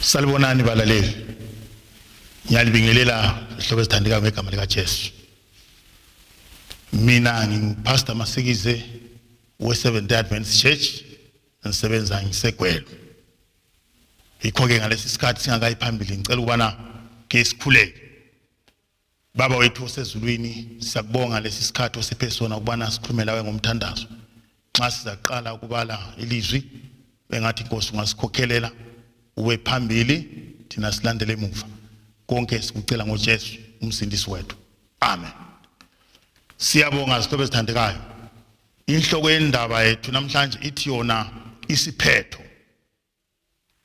Salibonani balaleli. Ngiyalibingelela zihlobo ezithandekayo ngegama likaJesu. Mina nginguPastor Masikize we-Seventh Day Adventist Church ngisebenza ngisegwelo. Yikho-ke ngalesi sikhathi singakayi phambili ngicela ukubana ke sikhuleke. Baba wethu osezulwini, siyakubonga lesi sikhathi osiphe sona ukubana sikhulume lawe ngomthandazo. Nxa sizaqala ukubala ilizwi, bengathi Nkosi ungasikhokhelela ube phambili thina silandele emuva. Konke sikucela ngoJesu umsindisi wethu. Amen. Siyabonga zihlobo ezithandekayo. Inhloko yendaba yethu namhlanje ithi yona isiphetho.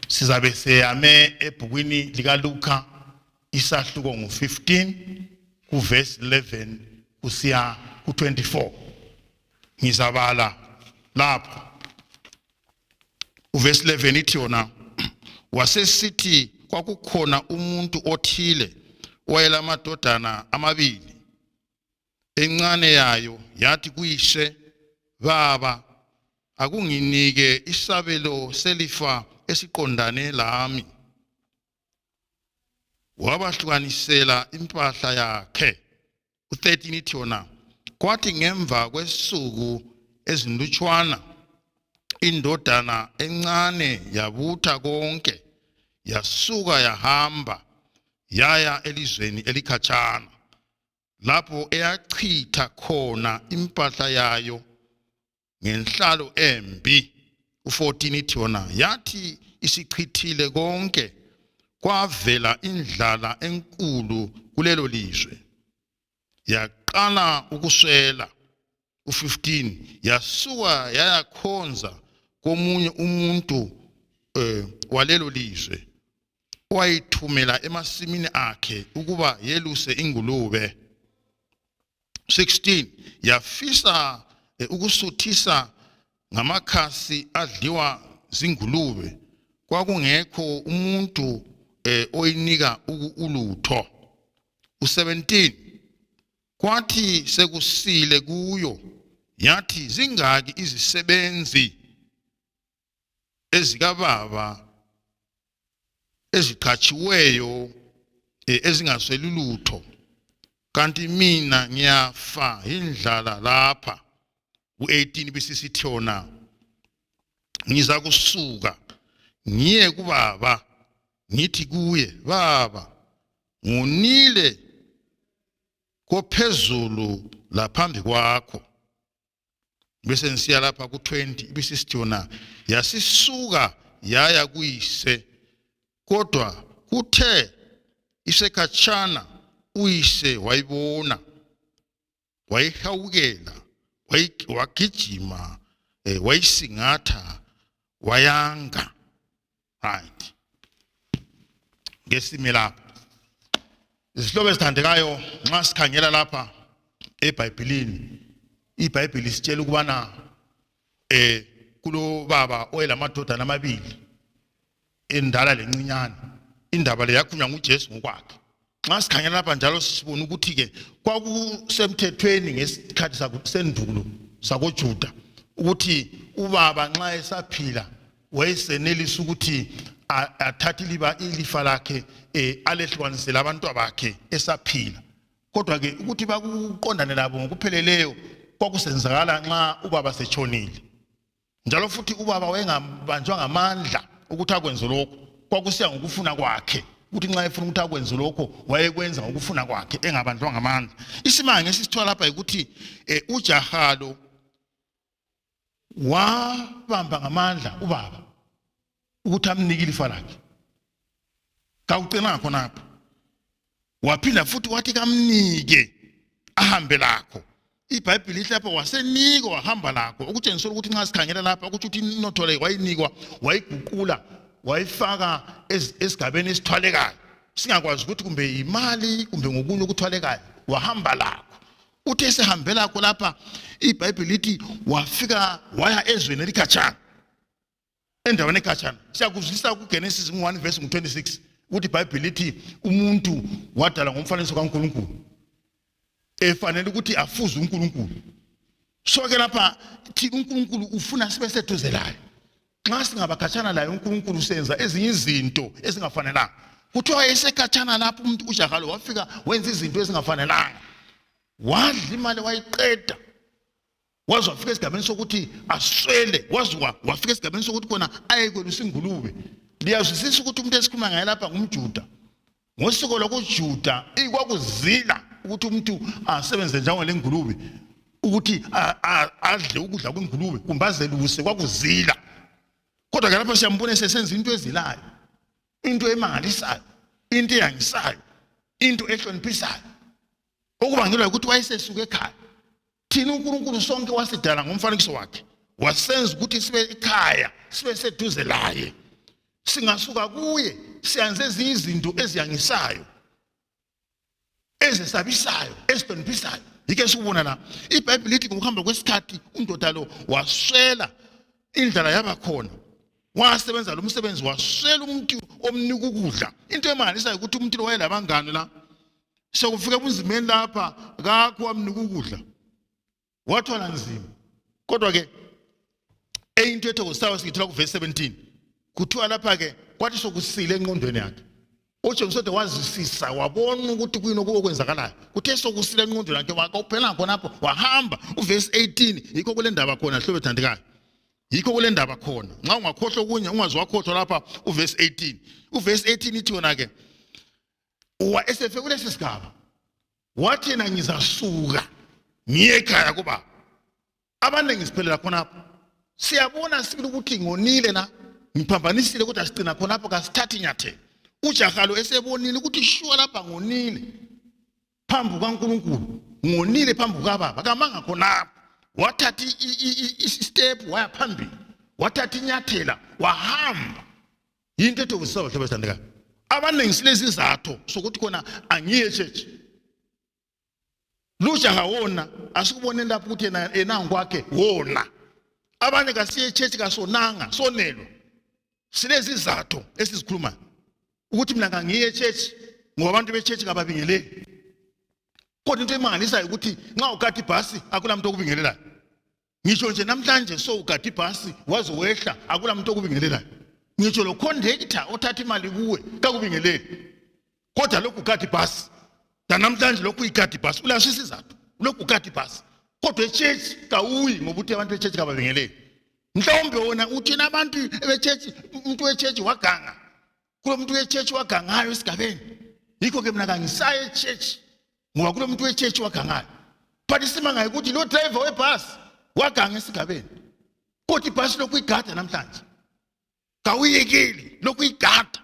Sizabe seyame ebhukwini likaLuka isahluko ngu-15 kuvesi 11 kusiya ku-24. Ngizabala lapho. Uvesi 11 ithi yona wasesithi kwakukhona umuntu othile owayelamadodana amabili. Encane yayo yathi kuyise, Baba, akunginike isabelo selifa esiqondane lami. Wabahlukanisela impahla yakhe. U-13 ithi yona, kwathi ngemva kwesuku ezinlutshwana indodana encane yabutha konke yasuka yahamba yaya elizweni elikhatshana lapho eyachitha khona impahla yayo ngenhlalo embi. U-14 ithi yona yathi isichithile konke kwavela indlala enkulu kulelo lizwe yaqala ukuswela. U-15 yasuka yayakhonza komunye umuntu walelo lizwe owayithumela emasimini akhe ukuba yeluse ingulube. 16 yafisa ukusuthisa ngamakhasi adliwa zingulube kwakungekho umuntu oyinika ulutho. U-17 kwathi sekusile kuyo yathi zingaki izisebenzi ezikababa eziqhatshiweyo ezingasweli lutho kanti mina ngiyafa indlala lapha. U-18 bisisithi yona ngiza kusuka ngiye kubaba ngithi kuye, baba, ngonile kophezulu laphambi kwakho. Bese ngisiya lapha ku-20 ibisisithi yona yasisuka yaya kuyise, kodwa kuthe isekhatshana uyise wayibona wayihawukela wagijima wayisingatha wayanga. Right, ngesime lapha izihlobo ezithandekayo. Nxa sikhangela lapha eBhayibhelini, iBhayibheli isitshela ukubana kulobaba oyelamadodana amabili, endala lencinyane. Indaba le yakhulunywa nguJesu ngokwakhe. Nxa sikhangela lapha njalo sibona ukuthi-ke kwakusemthethweni ngesikhathi sendulo sakoJuda ukuthi ubaba nxa esaphila wayesenelisa ukuthi athathe ilifa lakhe alehlukanisele abantwa bakhe esaphila. Kodwa-ke ukuthi bakuqondane labo ngokupheleleyo kwakusenzakala nxa ubaba setshonile. Njalo futhi ubaba wayengabanjwa ngamandla ukuthi akwenze lokho, kwakusiya ngokufuna kwakhe ukuthi nxa efuna ukuthi akwenze lokho wayekwenza ngokufuna kwakhe engabanjwa ngamandla. Isimanga esisithola lapha yikuthi ujahalo wabamba ngamandla ubaba ukuthi amnike ilifa lakhe. Kakucinanga khonapho, waphinda futhi wathi kamnike ahambe lakho. IBhayibhili lithi lapha wasenikwa wahamba lakho, okutshengisela ukuthi nxa sikhangela lapha kutsho ukuthi inotho leyo wayinikwa wayiguqula wayifaka esigabeni esithwalekayo, singakwazi ukuthi kumbe yimali kumbe ngokunye okuthwalekayo, wahamba lakho. Uthi esehambe lakho lapha iBhayibhili lithi wafika waya ezweni elikhatshana, endaweni ekhatshana. Siyakuzwisisa kuGenesis 1 verse 26 ukuthi iBhayibheli lithi umuntu wadalwa ngomfanekiso kaNkulunkulu efanele ukuthi afuze uNkulunkulu. So ke lapha thi uNkulunkulu ufuna sibe seduze laye. Nxa singabakhatshana laye uNkulunkulu senza ezinye izinto ezingafanelanga. Kuthiwa esekhatshana lapho umuntu uJahalo wafika wenza izinto ezingafanelanga, wadla imali wayiqeda, waze wafika esigabeni sokuthi aswele, waze wafika esigabeni sokuthi khona ayekwelusa ingulube. Liyazwisisa ukuthi umuntu esikhuluma ngaye lapha ngumJuda. Ngosiko lokuJuda ikwakuzila ukuthi umuntu asebenze njengolengulube, ukuthi adle ukudla kwengulube kumbe azeluse, kwakuzila. Kodwa ke lapha siyambona esesenza into ezilayo, into emangalisayo, into eyangisayo, into ehloniphisayo, okubangelwa ukuthi wayesesuka ekhaya. Thina uNkulunkulu sonke wasidala ngomfanekiso wakhe, wasenza ukuthi sibe ekhaya, sibe seduze laye. Singasuka kuye siyanze ezinye izinto eziyangisayo, ezesabisayo, ezihloniphisayo. Yikho esikubona la. IBhayibheli lithi ngokuhamba kwesikhathi undoda lo waswela, indlala yaba khona, wasebenza lo msebenzi, waswela umuntu omnika ukudla. Into emangalisayo ukuthi umuntu lo wayelabangani la, sekufika ebunzimeni lapha kakho wamnika ukudla, wathwala nzima. Kodwa ke eyinto ethokozisayo siyithola kuvesi 17, kuthiwa lapha ke kwathi sokusile engqondweni yakhe. UJesu kodwa wazwisisa, wabona ukuthi kuyini okwenzakalayo. Kuthe sokusile engqondweni yakhe wakawuphela khonapho, wahamba. Uvesi 18 yikho kule ndaba khona, hlobo ethandekayo, yikho kule ndaba khona. Nxa ungakhohlwa okunye ungaze wakhohlwa lapha uvesi 18. Uvesi 18 ithi yona ke, wa esefe kulesi sigaba wathi yena ngizasuka ngiye ekhaya kuba abaningi siphelela khonapho. Siyabona sibili ukuthi ngonile la, ngiphambanisile, kodwa sigcina khonapho, kasithathi inyathelo. Ujahalo esebonile ukuthi shuwa lapha ngonile phambi kukaNkulunkulu, ngonile phambi kukababa, kamanga khonapho, wathatha istep waya phambili, wathatha inyathela wahamba. Yinto ethokozisa bahlobo esithandekayo. Abaningi silezizatho sokuthi khona angiye church. Lujaha wona asikuboneni lapho ukuthi yena enangu kwakhe wona. Abanye kasiye church kasonanga, sonelwa. Silezizatho esizikhulumayo ukuthi mina kangiye church ngoba abantu be-church kababingeleli. Kodwa into emangalisayo ukuthi nxa ugada ibhasi akula muntu okubingelelayo. Ngisho nje namhlanje so ugada ibhasi waze wehla akula muntu okubingelelayo. Ngisho lo conductor othatha imali kuwe kakubingeleli. Kodwa lokhu ugada ibhasi. Namhlanje lokhu uyigada ibhasi ulaso isizathu. Lokhu ugada ibhasi. Kodwa echurch kawuyi ngoba uthi abantu bechurch kababingeleli. Mhlawumbe wona uthina abantu bechurch, umuntu wechurch waganga. Kulo muntu wechurch wagangayo esigabeni. Yikho ke mina kangisaye echurch ngoba kulo muntu wechurch wagangayo. But isimanga ukuthi lo driver webhasi waganga esigabeni. Kodwa ibhasi lokhu igada namhlanje. Kawuyekeli lokhu igada.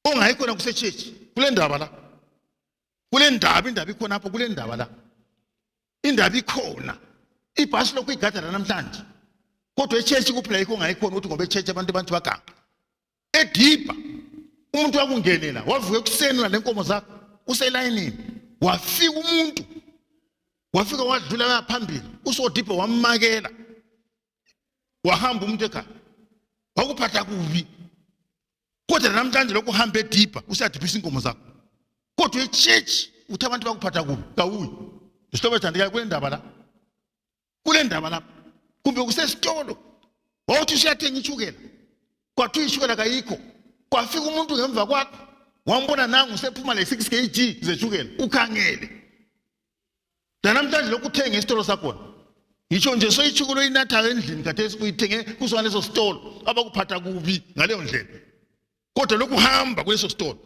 Ongayikhona kusechurch kule ndaba la. Kule ndaba, indaba ikhona apho kule ndaba la. Indaba ikhona. Ibhasi lokhu igada la namhlanje. Kodwa echurch kuphela yikho ongayikhona ukuthi ngoba echurch abantu baganga. Edibha umuntu wakungenela, wavuka ekuseni nalenkomo zakho uselayinini, wafika umuntu wafika wadlula waya phambili, usodibha wammakela, wahamba umuntu ekhaya, wakuphatha kubi. Kodwa namhlanje lokhu uhamba edibha usiyadiphisa inkomo zakho, kodwa echurch uthi abantu bakuphatha kubi kawuyi. Isihlobo ethandekayo, kule ndaba la, kule ndaba lapha, kumbe kusesitolo wawuthi usuyathenga itshukela, kwathiwa itshukela kayikho, kwafika umuntu ngemva kwakho wambona nangu usephuma le 6 kg zetshukela, ukhangele. Namhlanje lokhu uthenga esitolo sakhona, ngisho nje soyitshukela oyinathayo endlini khathesi uyithenge kusona leso sitolo abakuphatha kubi ngaleyo ndlela. Kodwa lokhu hamba kuleso sitolo.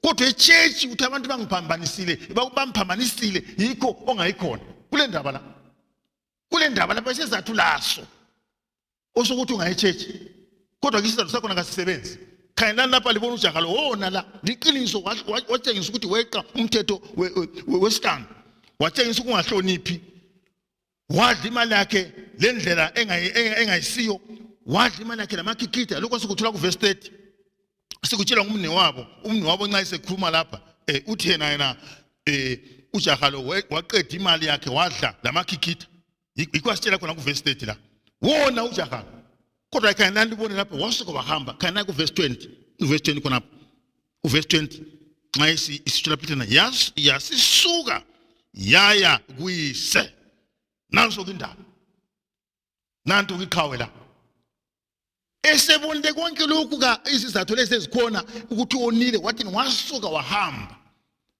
Kodwa echurch uthi abantu bangiphambanisile, bamphambanisile, yikho ongayikhona kule ndaba la. Kule ndaba lapha isizathu laso osokuthi ungayi echurch, kodwa ke isizathu sakhona kasisebenzi. Khangelani lapha libona ujaha lo wona la liqiniso, watshengisa ukuthi weqa umthetho wesihlanu, watshengisa ukungahloniphi, wadla imali yakhe lendlela engayisiyo, wadla imali yakhe lamakhikitha. Lokho sikuthola kuvesi 30, sikutshelwa ngumnewabo. Umnewabo nxa esekhuluma lapha uthi yena ujaha lo waqeda imali yakhe, wadla lamakhikhitha. Yikho asitshela khona kuvesi 30 la, wona ujaha. Kodwa khangelani libone lapho wasuka wahamba. Khangelani kuvesi 20, uvesi 20 khonapho, uvesi 20 nxa isitshela phithana yasisuka yaya kuyise. Nanso ke indaba, nanto iqhawe la. Esebonile konke lokhu ka izizathu lezi ezikhona ukuthi wonile, wathi wasuka wahamba.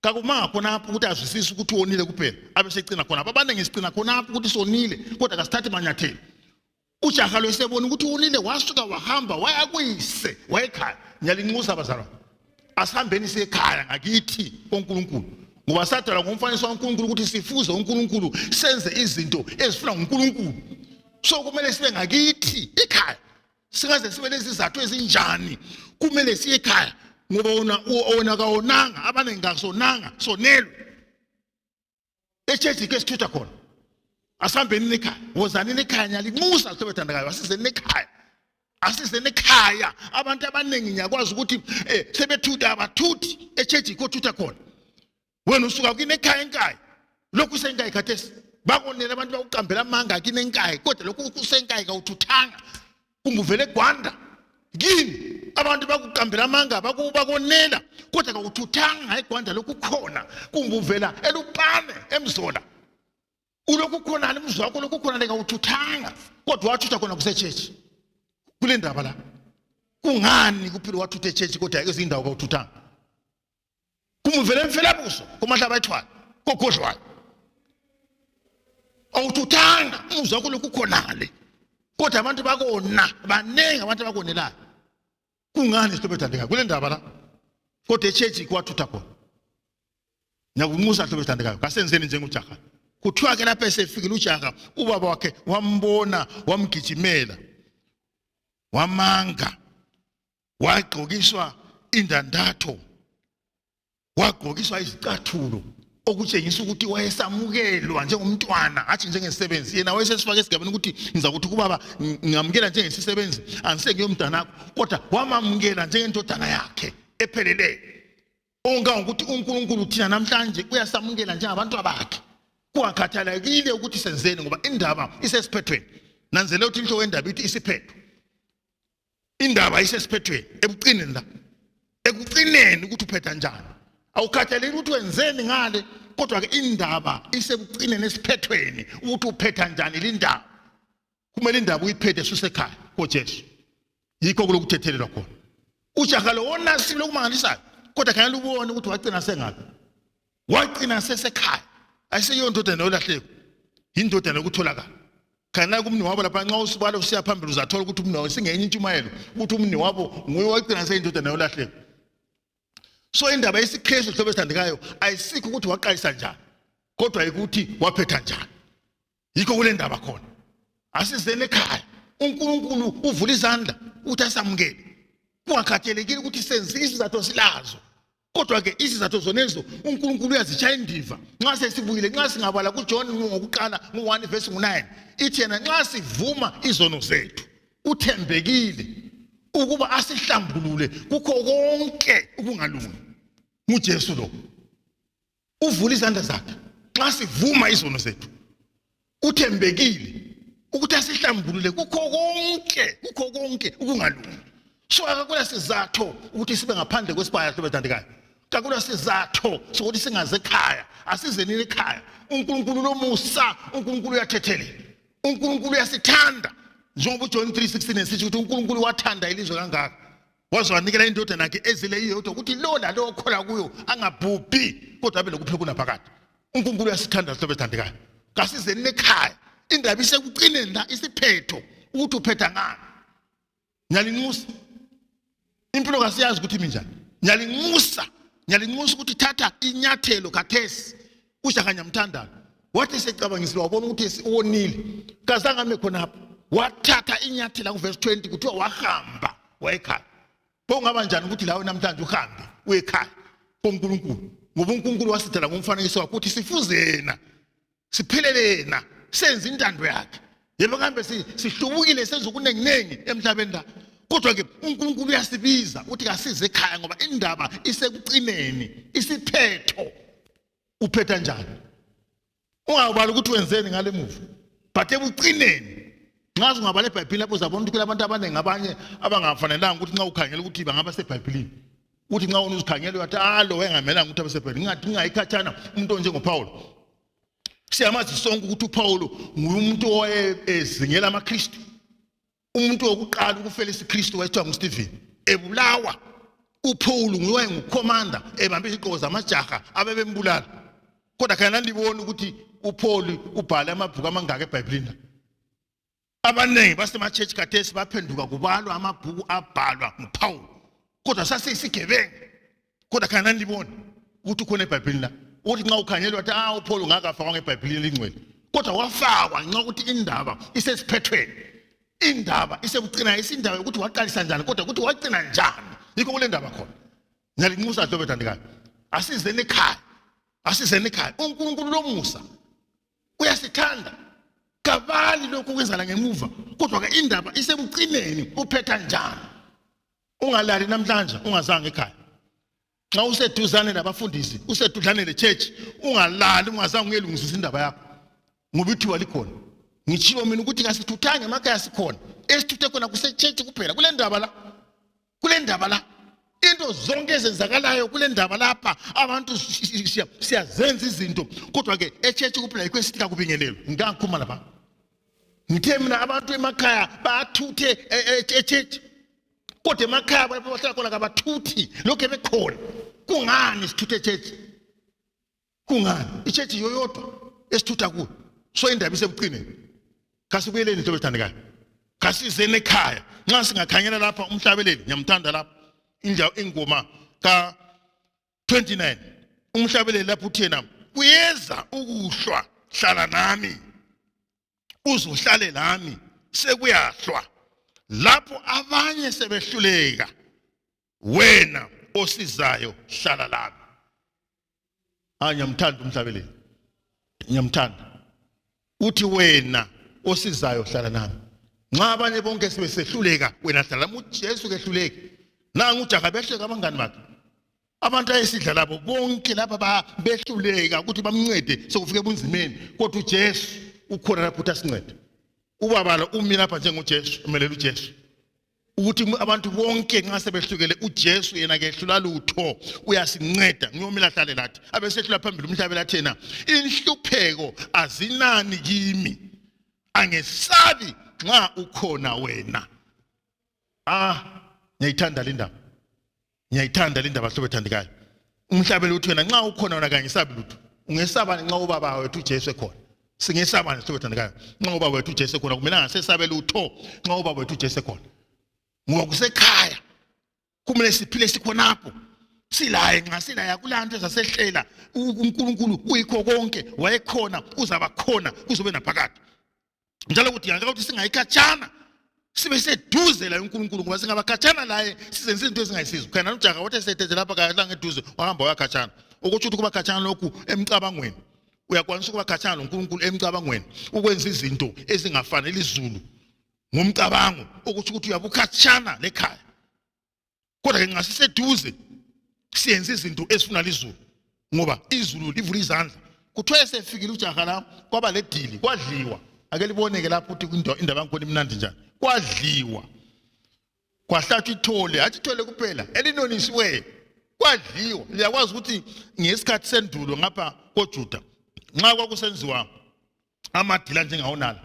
Kakumanga khonapho ukuthi azwisise ukuthi wonile kuphela, abesecina khonapho. Abaningi sicina khonapho ukuthi sonile, kodwa kasithathi manyathelo. Ujaha lo esebona ukuthi wonile, wasuka wahamba waya kuyise, wayekhaya. Ngiyalinxusa bazalwane, asihambeni siye ekhaya ngakithi koNkulunkulu, ngoba sadalwa ngomfanekiso kaNkulunkulu ukuthi sifuze uNkulunkulu, senze izinto ezifuna nguNkulunkulu. So kumele sibe ngakithi ekhaya, singaze sibe lezizathu ezinjani, kumele siye ekhaya, ngoba wona wona kawonanga, abaningi kasonanga, sonelwe echechi ke sithutha khona. Asihambeni ekhaya, wozanini ekhaya, ngiyalinxusa hlobo ethandekayo, asizeni ekhaya, asizeni ekhaya. Abantu abaningi ngiyakwazi ukuthi sebethutha, abathuthi echechi kothutha khona. Wena usuka kini ekhaya enkayi, lokhu usenkayi khathesi, bakonela abantu bakuqambela amanga kini enkayi, kodwa lokhu usenkayi kawuthuthanga, kumbe uvele egwanda kini, abantu bakuqambela amanga, bakonela, kodwa kawuthuthanga egwanda, lokhu khona, kumbe uvela elupane emzola, ulokhu khonale umzi wakho lokhu khonale, kawuthuthanga, kodwa wathutha khona kusetshetshi. Kule ndaba la, kungani kuphile wathutha etshetshi kodwa ezinye indawo kawuthuthanga? Kumuvele emfelabuso kumahlaba ethwala kogodlwayo, awuthuthanga umuzwa wakho lokhu khonale, kodwa abantu bakona, baningi abantu abakonelayo. Kungani sihlobo ethandekayo kule ndaba la, kodwa echechi kwathutha khona? Ngiyakunxusa hlobo ethandekayo, kasenzeni njengojaha. Kuthiwa ke lapho esefikile ujaha, ubaba wakhe wambona, wamgijimela, wamanga, wagqokiswa indandatho, wagqokiswa izicathulo, okutshengisa ukuthi wayesamukelwa njengomntwana, hatshi njengesisebenzi. Yena wayesesifaka esigabeni ukuthi ngizakuthi kubaba ngingamukela njengesisebenzi, angisengiyomntanakho, kodwa wamamukela njengendodana yakhe epheleleyo. Ongangokuthi uNkulunkulu thina namhlanje uyasamukela njengabantu abakhe, kungakhathalekile ukuthi senzeni, ngoba indaba isesiphethweni. Nanzelela ukuthi inhloko yendaba ithi isiphetho. Indaba isesiphethweni, ekucineni la, ekucineni ukuthi uphetha njani, awukhathaleli ukuthi wenzeni ngale, kodwa ke indaba isekucineni, esiphethweni, ukuthi uphetha njani lindaba. Kumele indaba uyiphethe susekhaya koJesu, yikho kulokuthethelelwa khona. Ujaha lo wona sibili okumangalisayo, kodwa khangela ubone ukuthi wagcina sengaphi, wagcina sesekhaya, ayiseyiyo ndodana yolahleko, yindodana yokutholakala. Khangela kumni wabo lapha, nxa usibala usiya phambili uzathola ukuthi umni wabo, singenye intshumayelo, ukuthi umni wabo nguye wagcina seyindodana yolahleko. So indaba yesiKristu, hlobo esithandekayo, ayisikho ukuthi waqalisa njani, kodwa ukuthi waphetha njani. Yikho kule ndaba khona. Asizeni ekhaya, uNkulunkulu uvula izandla ukuthi asamukele, kungakhathalekile ukuthi senze isizathu silazo, kodwa ke izizathu zonezo uNkulunkulu uyazitshaya indiva nxa sesibuyile. Nxa singabala kuJohn ngokuqala ngo-1 verse ngo-9, ithi yena nxa sivuma izono zethu, uthembekile ukuba asihlambulule kukho konke ukungalungi. NguJesu lo uvula izandla zakhe nxa sivuma izono zethu, uthembekile ukuthi asihlambulule kukho konke, kukho konke ukungalungi. So akakula sizatho ukuthi sibe ngaphandle kwesibaya, hlobo ethandekayo. Kakula sizatho sokuthi singaze ekhaya. Asizenini ekhaya. UNkulunkulu lomusa, uNkulunkulu uyathethelela, uNkulunkulu uyasithanda, njengoba uJohn 3:16 esithi ukuthi uNkulunkulu wathanda ilizwe kangaka waze wanikela indodana yakhe ezile iyodwa, ukuthi lo lalo okholwa kuyo angabhubhi kodwa abe lokuphila kunaphakade. UNkulunkulu uyasithanda, hlobo ethandekayo. Kasizeni ekhaya, indaba isekucineni la, isiphetho, ukuthi uphetha ngani. Ngiyalinxusa, impilo kasiyazi ukuthi iminjani. Ngiyalinxusa, ngiyalinxusa ukuthi thatha inyathelo khathesi. Ushaka nyamthandana wathi secabangisile, wabona ukuthi uwonile, kazange ame khonapho, wathatha inyathela. Kuvesi 20 kuthiwa wahamba wayekhaya. Bongaba njani ukuthi lawe namhlanje uhambe uye ekhaya koNkulunkulu? Ngoba uNkulunkulu wasidala ngomfanekiso wakhe ukuthi sifuze yena, siphilele yena, senze intando yakhe. Yebo, kambe sihlubukile, senze okunenginengi emhlabeni la, kodwa ke uNkulunkulu uyasibiza ukuthi kasize ekhaya, ngoba indaba isekucineni, isiphetho. Uphetha njani? Ungabali ukuthi wenzeni ngale muva, but ekucineni nxa ungabala eBhayibhilini lapho uzabona ukuthi kulabantu abaningi abanye abangafanelanga ukuthi nxa ukhangela ukuthi bangaba seBhayibhilini, uthi nxa wona uzikhangela uyathi, ah, lo wayengamelanga ukuthi abe seBhayibhilini. Ngingathi ngingayikhatshana umuntu onjengoPaul. Siyamazi sonke ukuthi uPaul nguye umuntu owayezingela amaKristu. Umuntu wokuqala ukufela isiKristu wayethiwa nguStephen, ebulawa uPaul nguye ngucommander ebambe izigqoko zamajaha abebembulala. Kodwa khona nalibona ukuthi uPaul ubhale amabhuku amangaka eBhayibhelini. Abaningi basema-church khathesi baphenduka kubalwa amabhuku abhalwa nguPaul, kodwa sasiyisigebengu. Kodwa khona nalibona ukuthi ukhona eBhayibhelini la, ukuthi nxa ukhangelwa wathi ah uPaul ngakafakwa ngeBhayibhelini elingcwele, kodwa wafakwa nxa ukuthi indaba isesiphethweni, indaba isekucina, isindaba yokuthi waqalisa njani kodwa ukuthi wagcina njani, yikho kule ndaba khona. Ngiyalinxusa hlobo ethandekayo, asizeni ekhaya, asizeni ekhaya. UNkulunkulu lomusa uyasithanda, kabali lokhu kwenzala ngemuva, kodwa ke indaba isekucineni, uphetha njani. Ungalali namhlanje ungazange ekhaya. Nxa useduzane nabafundisi, useduzane le-church, ungalali ungazange uyelungisisa indaba yakho, ngoba ithuba likhona. Ngitshilo mina ukuthi kasithuthanga emakhaya, sikhona esithuthe khona kuse-church kuphela. Kule ndaba la, kule ndaba la, into zonke ezenzakalayo kule ndaba lapha, abantu siyazenza izinto, kodwa ke e-church kuphela yikho esithi kakubingelelwe. Ngikakhuluma lapha, ngithe mina abantu emakhaya bathuthe e-church, kodwa emakhaya lapho bahlala khona kabathuthi, lokhu bekhona. Kungani sithuthe e-church? Kungani i-church yoyodwa esithutha kuyo? So indaba isekucineni. Kasibuyeleni into bethandekayo, kasizeni ekhaya. Nxa singakhangela lapha umhlabeleli, ngiyamthanda lapha, indawo ingoma ka 29, umhlabeleli lapho uthena kuyeza ukuhlwa, hlala nami uzohlale lami, sekuyahlwa lapho abanye sebehluleka, wena osizayo hlala lami. Ah, ngiyamthanda umhlabeleli, ngiyamthanda. Uthi wena osizayo hlala nami, nxa abanye bonke sebesehluleka, wena hlala nami. UJesu kehluleki. Nangu ujaha behleka abangani bakhe, abantu ayesidla labo bonke lapha behluleka ukuthi bamncede sokufika ebunzimeni, kodwa uJesu ukhona lapho ukuthi asincede. Ubaba lo umi lapha njengoJesu, umelela uJesu, ukuthi abantu bonke nxa sebehlukele uJesu yena kehlula lutho, uyasinceda. Ngiyomela ahlale lathi, abesehlula phambili umhlabela thena, inhlupheko azinani kimi, angesabi nxa ukhona wena. Ah, ngiyayithanda le ndaba, ngiyayithanda le ndaba hlobo ethandekayo. Umhlabeli uthi wena nxa ukhona wena kangisabi lutho. Ungesabani nxa ubaba wethu uJesu ekhona? Singesabani hlobo ethandekayo nxa ubaba wethu uJesu ekhona? Kumele angasesabe lutho nxa ubaba wethu uJesu ekhona, ngoba kusekhaya, kumele siphile sikhonapho, silaye. Nxa silaye akulanto ezasehlela. UNkulunkulu uyikho konke, wayekhona, uzaba khona kuzobe naphakade. Njalo kudingakala ukuthi singayikhatshana, sibe seduze laye uNkulunkulu, ngoba singabakhatshana laye sizenza izinto ezingayisizo. Khona ujaha wathi esethethe lapha kahlanga eduze, wahamba wayakhatshana. Okutsho ukuthi kuba khatshana lokhu emcabangweni, uyakwanisa ukuba khatshana noNkulunkulu emcabangweni, ukwenza izinto ezingafanele izulu ngomcabango, okutsho ukuthi uyabukhatshana lekhaya. Kodwa ke nxa siseduze siyenza izinto ezifuna lizulu, ngoba izulu livula izandla. Kuthiwa esefikile ujaha la, kwaba ledili, kwadliwa. Ake liboneke lapho ukuthi indaba yangikhona imnandi njani. Kwadliwa, kwahlatshwa ithole, hatshi ithole kuphela, elinonisiweyo, kwadliwa. Liyakwazi ukuthi ngesikhathi sendulo ngapha koJuda, nxa kwakusenziwa amadila njengawonala,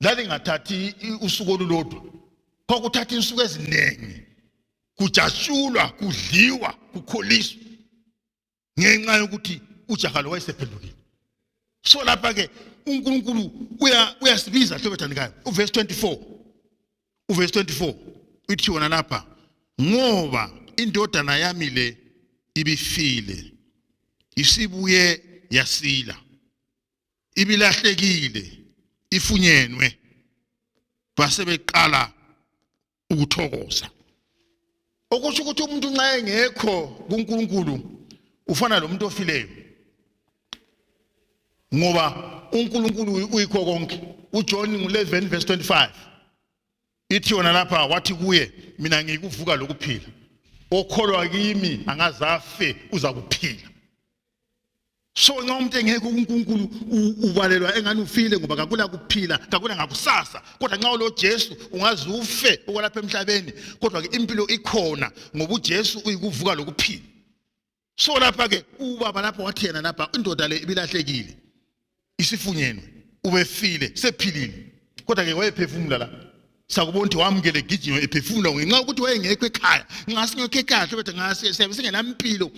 lalingathathi usuku olulodwa, kwakuthatha insuku eziningi, kujatshulwa, kudliwa, kukholiswa, ngenxa yokuthi ujaha lo wayesephendukile. So lapha ke uNkulunkulu uyasibiza hlobo ethandekayo. Uverse 24, uverse 24 ithi wona lapha, ngoba indodana yami le ibifile, isibuye yasila, ibilahlekile, ifunyenwe. Basebeqala ukuthokoza. Okusho ukuthi umuntu nxa engekho kuNkulunkulu ufana lomuntu ofileyo, ngoba uNkulunkulu uyikho konke. uJohn 11 verse 25 ithi yona lapha, wathi kuye, mina ngikuvuka lokuphila, okholwa kimi angazafe uza kuphila. So nxa umuntu engekho kuNkulunkulu ubalelwa engani ufile, ngoba kakula kuphila, kakula ngakusasa. Kodwa nxa ulo Jesu ungaze ufe ukwalapha emhlabeni, kodwa ke impilo ikhona, ngoba uJesu uyikuvuka lokuphila. So lapha ke ubaba lapho wathi yena lapha, indoda le ibilahlekile, isifunyenwe, ubefile, sephilile. Kodwa ke wayephefumula la. Sakubona ukuthi wamukele gijima ephefumula ngenxa yokuthi wayengekho ekhaya. Nxa singekho ekhaya hlobo nxa siyabe singenampilo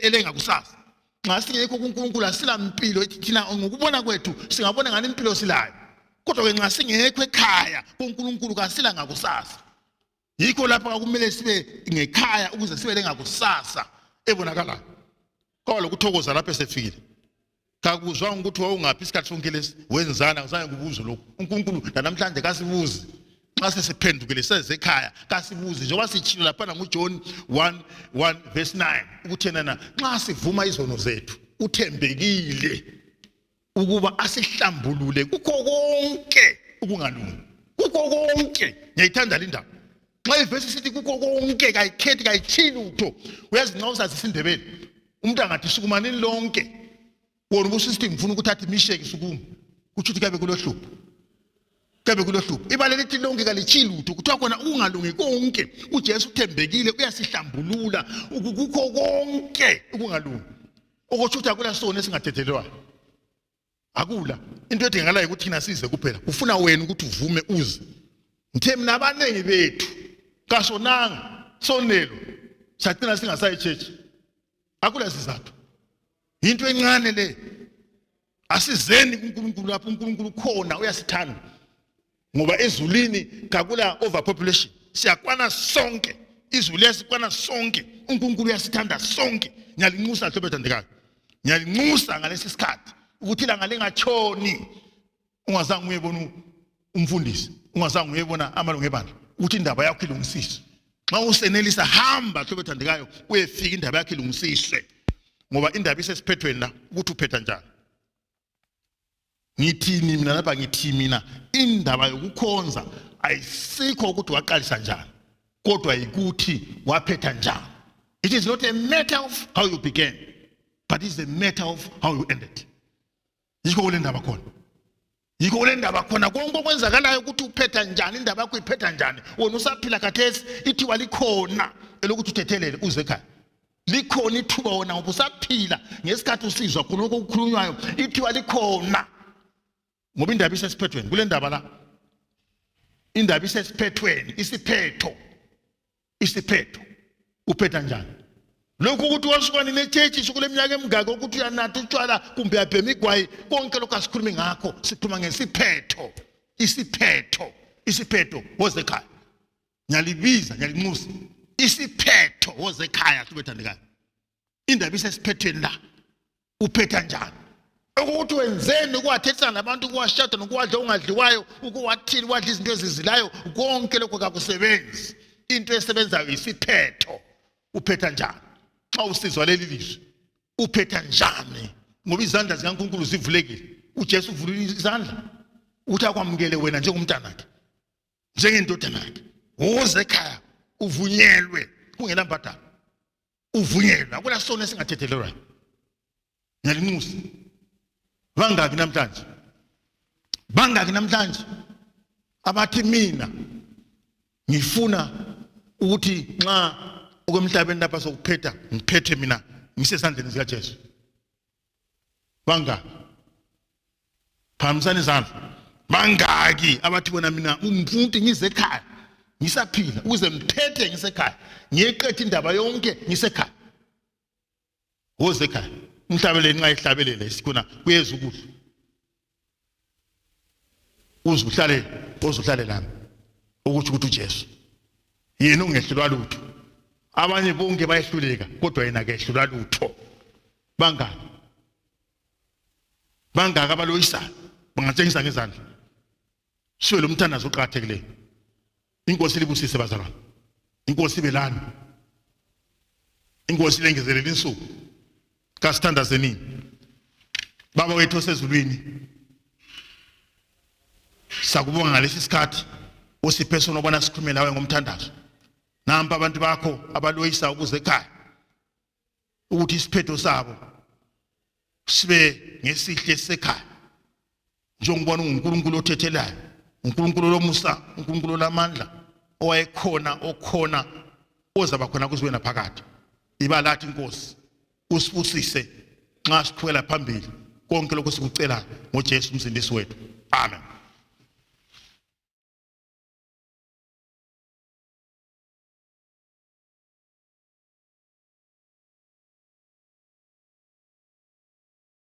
elengakusasa. Nxa singekho kuNkulunkulu asilampilo thina ngokubona kwethu singabona ngani impilo silayo. Kodwa ke nxa singekho ekhaya kuNkulunkulu kasila ngakusasa. Yikho lapha kwakumele sibe ngekhaya ukuze sibe lengakusasa ebonakalayo. Kwaba lokuthokoza lapho esefikile. Kakuzwanga ukuthi wawungaphi isikhathi sonke lesi, wenzani, akuzange kubuze lokhu. UNkulunkulu lanamhlanje kasibuzi. Nxa sesiphendukile sezekhaya kasibuzi, njengoba sitshilo laphana nguJohn 1 1 verse 9 ukuthi yena na nxa sivuma izono zethu uthembekile ukuba asihlambulule kukho konke ukungalungi, kukho konke. Ngiyayithanda le ndaba. Nxa ivesi sithi kukho konke, kayikhethi, kayitshiyi lutho. Uyazi nxa usazi isiNdebele, umuntu angathi sukumanini lonke, wona ubususithi ngifuna ukuthatha imisheke sukuma, kutsho ukuthi kuyabe kulohlupho, kuyabe kulohlupho. Ibala elithi lonke kalitshiyi lutho, kuthiwa khona ukungalungi konke. UJesu uthembekile, uyasihlambulula kukho konke ukungalungi, okutsho ukuthi akula sono esingathethelelwayo, akula into edingakalayo ukuthi thina size kuphela. Kufuna wena ukuthi uvume uze. Ngithe mina abaningi bethu kasonanga, sonelo sagcina singasayi church, akula sizathu, into encane le. Asizeni kuNkulunkulu lapho uNkulunkulu khona uyasithanda, ngoba ezulwini kakula overpopulation, siyakwana sonke, izulu liyasikwana sonke, uNkulunkulu uyasithanda sonke. Ngiyalinxusa hlobo ethandekayo, ngiyalinxusa ngalesi sikhathi ukuthi ilanga lingatshoni ungazange uyebona umfundisi, ungazange uyebona amalungu ebandla, ukuthi indaba yakho ilungisiswe. Nxa usenelisa, hamba hlobo ethandekayo, uyefika indaba yakho ilungisiswe, ngoba indaba isesiphethweni la, ukuthi uphetha njani. Ngithini mina lapha? Ngithi mina indaba yokukhonza ayisikho ukuthi waqalisa njani, kodwa yikuthi waphetha njani. It is not a matter of how you began, but it's a matter of how you ended. Yikho kule ndaba khona, yikho kule ndaba khona konke okwenzakalayo, ukuthi uphetha njani, indaba yakho iphetha njani. Wena usaphila khathesi, ithiwa likhona elokuthi uthethelele uze ekhaya, likhona ithuba wona ngoba usaphila ngesikhathi usizwa khona lokho okukhulunywayo, ithiwa likhona, ngoba indaba isesiphethweni. Kule ndaba la indaba isesiphethweni, isiphetho, isiphetho uphetha njani lokhu, ukuthi wasuka nini etshetshi, sukule minyaka emingaki, ukuthi uyanatha utshwala kumbe uyabhema igwayi, konke lokhu asikhulumi ngakho, sikhuluma ngesiphetho, isiphetho, isiphetho. Woze ekhaya, ngiyalibiza, ngiyalinxusa, isiphetho, woze ekhaya hlube thandekayo. Indaba isesiphethweni la, uphetha njani, ukuthi wenzeni, ukuwathethisana nabantu, ukuwashada nokuwadla ongadliwayo, ukuwathini, wadla izinto ezizilayo, konke lokho kakusebenzi. Into esebenzayo isiphetho, uphetha njani xa usizwa leli lizwi, uphetha njani, ngoba izandla zikaNkulunkulu zivulekile. UJesu uvulile izandla ukuthi akwamukele wena njengomntanakhe, njengendodana yakhe. Woze ekhaya, uvunyelwe kungela mbadalo, uvunyelwe, akula sono esingathethelelwayo. Ngiyalinxusa, bangaki namhlanje, bangaki namhlanje abathi mina ngifuna ukuthi nxa okwemhlabeni lapha sokuphetha, ngiphethe mina ngisesandleni sikaJesu? Bangaki? Phakamisani izandla. Bangaki abathi bona mina ngifuna ukuthi ngize ekhaya ngisaphila, ukuze ngiphethe ngisekhaya, ngiyeqetha indaba yonke ngisekhaya? Woze ekhaya. Umhlabeleli nxa ehlabelela isikhona kuyeza ukudla, uze uhlale, uze uhlale nami, ukuthi uJesu yena ungehlulwa lutho. Abanye bonke bayehluleka, kodwa yena kehlulwa lutho. Bangaki, bangaki abaloyisayo? Bangatshengisa ngezandla. Siwe lo mthandazo oqakathekileyo. Inkosi libusise bazalwane, inkosi ibe lani, inkosi ilengezelele insuku. Kasithandazenini. Baba wethu osezulwini, sakubonga ngalesi sikhathi osiphe sona ubona sikhulume nawe ngomthandazo. Nampa abantu bakho abaloyisa ukuze ekhaya, ukuthi isiphetho sabo sibe ngesihle sekhaya, njengobona unguNkulunkulu othethelayo, uNkulunkulu lomusa, uNkulunkulu olamandla, owayekhona, okhona, ozaba khona kuze naphakade. Iba lathi inkosi, usibusise nxa siqhubela phambili. Konke lokho sikucela ngoJesu umsindisi wethu, amen.